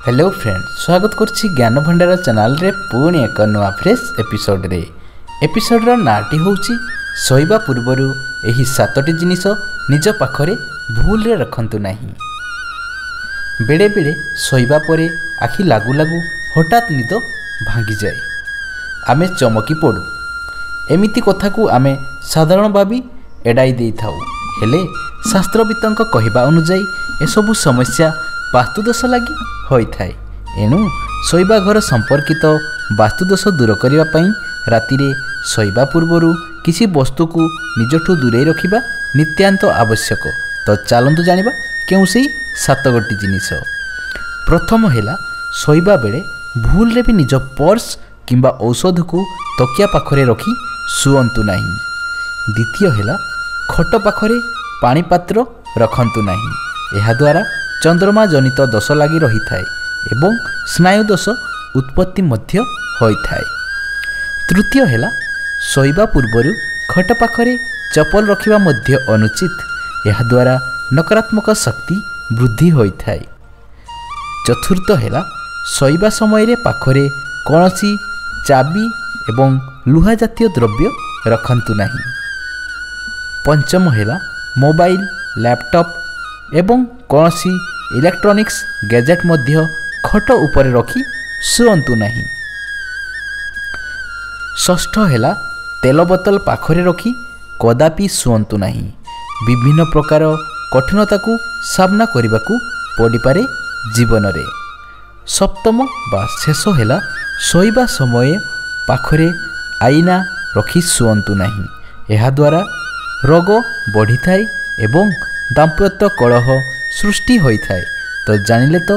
Hello friend, ସ୍ୱାଗତ କରୁଛି ଜ୍ଞାନ ଭଣ୍ଡାର ଚ୍ୟାନେଲରେ ପୁଣି ଏକ ନୂଆ ଫ୍ରେଶ୍ ଏପିସୋଡ଼ରେ। ଏପିସୋଡ଼ର ନାଁଟି ହେଉଛି ଶୋଇବା ପୂର୍ବରୁ ଏହି 7ଟି ଜିନିଷ ନିଜ ପାଖରେ ଭୁଲରେ ରଖନ୍ତୁ ନାହିଁ। ବେଳେବେଳେ ଶୋଇବା ପରେ ଆଖି ଲାଗୁ ଲାଗୁ ହଠାତ୍ ନିଦ ଭାଙ୍ଗିଯାଏ, ଆମେ ଚମକି ପଡ଼ୁ। ଏମିତି କଥାକୁ ଆମେ ସାଧାରଣ ଭାବି ଏଡ଼ାଇ ଦେଇଥାଉ, ହେଲେ ଶାସ୍ତ୍ରବିତ୍ତଙ୍କ କହିବା ଅନୁଯାୟୀ ଏସବୁ ସମସ୍ୟା ବାସ୍ତୁଦୋଷ ଲାଗି ହୋଇଥାଏ। ଏଣୁ ଶୋଇବା ଘର ସମ୍ପର୍କିତ ବାସ୍ତୁଦୋଷ ଦୂର କରିବା ପାଇଁ ରାତିରେ ଶୋଇବା ପୂର୍ବରୁ କିଛି ବସ୍ତୁକୁ ନିଜଠୁ ଦୂରେଇ ରଖିବା ନିତ୍ୟାନ୍ତ ଆବଶ୍ୟକ। ତ ଚାଲନ୍ତୁ ଜାଣିବା କେଉଁ ସେଇ 7 ଗୋଟି ଜିନିଷ। ପ୍ରଥମ ହେଲା, ଶୋଇବା ବେଳେ ଭୁଲରେ ବି ନିଜ ପର୍ସ କିମ୍ବା ଔଷଧକୁ ତକିଆ ପାଖରେ ରଖି ଶୁଅନ୍ତୁ ନାହିଁ। ଦ୍ୱିତୀୟ ହେଲା, ଖଟ ପାଖରେ ପାଣି ପାତ୍ର ରଖନ୍ତୁ ନାହିଁ। ଏହାଦ୍ୱାରା ଚନ୍ଦ୍ରମା ଜନିତ ଦୋଷ ଲାଗି ରହିଥାଏ ଏବଂ ସ୍ନାୟୁ ଦୋଷ ଉତ୍ପତ୍ତି ମଧ୍ୟ ହୋଇଥାଏ। ତୃତୀୟ ହେଲା, ଶୋଇବା ପୂର୍ବରୁ ଖଟ ପାଖରେ ଚପଲ ରଖିବା ମଧ୍ୟ ଅନୁଚିତ। ଏହାଦ୍ୱାରା ନକାରାତ୍ମକ ଶକ୍ତି ବୃଦ୍ଧି ହୋଇଥାଏ। ଚତୁର୍ଥ ହେଲା, ଶୋଇବା ସମୟରେ ପାଖରେ କୌଣସି ଚାବି ଏବଂ ଲୁହା ଜାତୀୟ ଦ୍ରବ୍ୟ ରଖନ୍ତୁ ନାହିଁ। ପଞ୍ଚମ ହେଲା, ମୋବାଇଲ, ଲ୍ୟାପଟପ୍ ଏବଂ କୌଣସି ଇଲେକ୍ଟ୍ରୋନିକ୍ସ ଗ୍ୟାଜେଟ୍ ମଧ୍ୟ ଖଟ ଉପରେ ରଖି ଶୁଅନ୍ତୁ ନାହିଁ। ଷଷ୍ଠ ହେଲା, ତେଲ ବୋତଲ ପାଖରେ ରଖି କଦାପି ଶୁଅନ୍ତୁ ନାହିଁ। ବିଭିନ୍ନ ପ୍ରକାର କଠିନତାକୁ ସାମ୍ନା କରିବାକୁ ପଡ଼ିପାରେ ଜୀବନରେ। ସପ୍ତମ ବା ଶେଷ ହେଲା, ଶୋଇବା ସମୟ ପାଖରେ ଆଇନା ରଖି ଶୁଅନ୍ତୁ ନାହିଁ। ଏହାଦ୍ୱାରା ରୋଗ ବଢ଼ିଥାଏ ଏବଂ ଦାମ୍ପତ୍ୟ କଳହ ସୃଷ୍ଟି ହୋଇଥାଏ। ତ ଜାଣିଲେ ତ,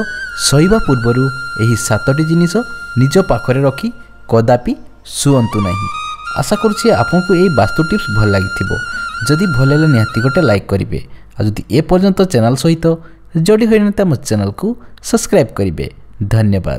ଶୋଇବା ପୂର୍ବରୁ ଏହି 7ଟି ଜିନିଷ ନିଜ ପାଖରେ ରଖି କଦାପି ଶୁଅନ୍ତୁ ନାହିଁ। ଆଶା କରୁଛି ଆପଣଙ୍କୁ ଏହି ବାସ୍ତୁ ଟିପ୍ସ ଭଲ ଲାଗିଥିବ। ଯଦି ଭଲ ହେଲେ ନିହାତି ଗୋଟେ ଲାଇକ୍ କରିବେ, ଆଉ ଯଦି ଏ ପର୍ଯ୍ୟନ୍ତ ଚ୍ୟାନେଲ୍ ସହିତ ଯୋଡ଼ି ହୋଇନାହାନ୍ତି ଆମ ଚ୍ୟାନେଲ୍କୁ ସବସ୍କ୍ରାଇବ୍ କରିବେ। ଧନ୍ୟବାଦ।